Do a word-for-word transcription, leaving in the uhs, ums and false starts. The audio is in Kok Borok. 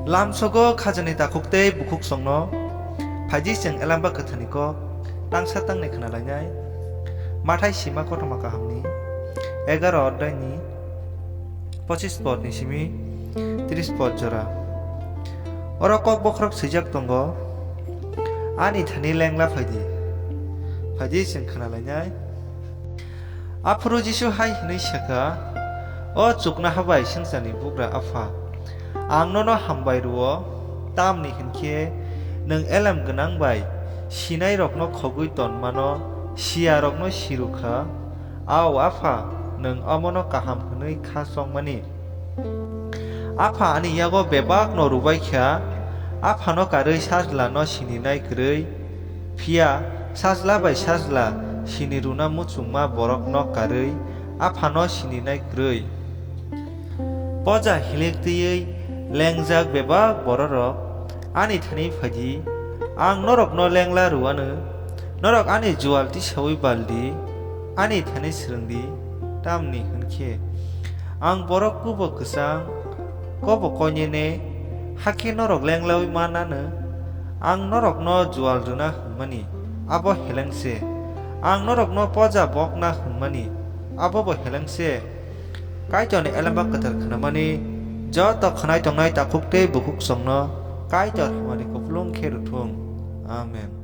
Lamsogo khajani takhuk tei bukhuk songno phaidi chwng Elamba Kwtharni kok tangsa tangni khna lainai. Mathai sima kothoma kahamni egaro oddaini pochis podni simi tris pod jora. Oro kok bokhorok swijak tongo, "Ani thani lengla phaidi, phaidi chwng khna lainai." Aphuru Jisu hai hwnwi sa kha, "O chuknoha bai swngcharni bugra Apha, ang nono hambai rw-o, tamni hwn khe nwng elem gwnang bai sinairokno khogwi tonmano, siyarokno si rw kha. Au Apha, nwng omono kaham hwnwi khá chongmani. Apha ani yago bebakno rw bai kha, Aphano karwi Sajlano sininai kwrwi. Phiya Sajla bai Sajla sini rwna muchungma borokno karwi Aphano sininai kwrwi. Poja hilik twiwi lengjak bebak bororok, ani thani phaidi, ang norokno lengla rw anw. Norok ani jual tisaui bal di, ani thani swrwng di, tamni hwn khe ang borok kubo kwchang, kobo koinene, hakhe norok lenglaui man anw. Ang norokno jual rwna hwnmani, abo heleng se. Ang norokno poja bokna hwnmani, abo bo heleng se." Kaitorni Elamba Kwthar khnamani joto khwnai tongnai takhuk tei bukhuk songno Kaitor hamari kupulung khe rw thung. Amen.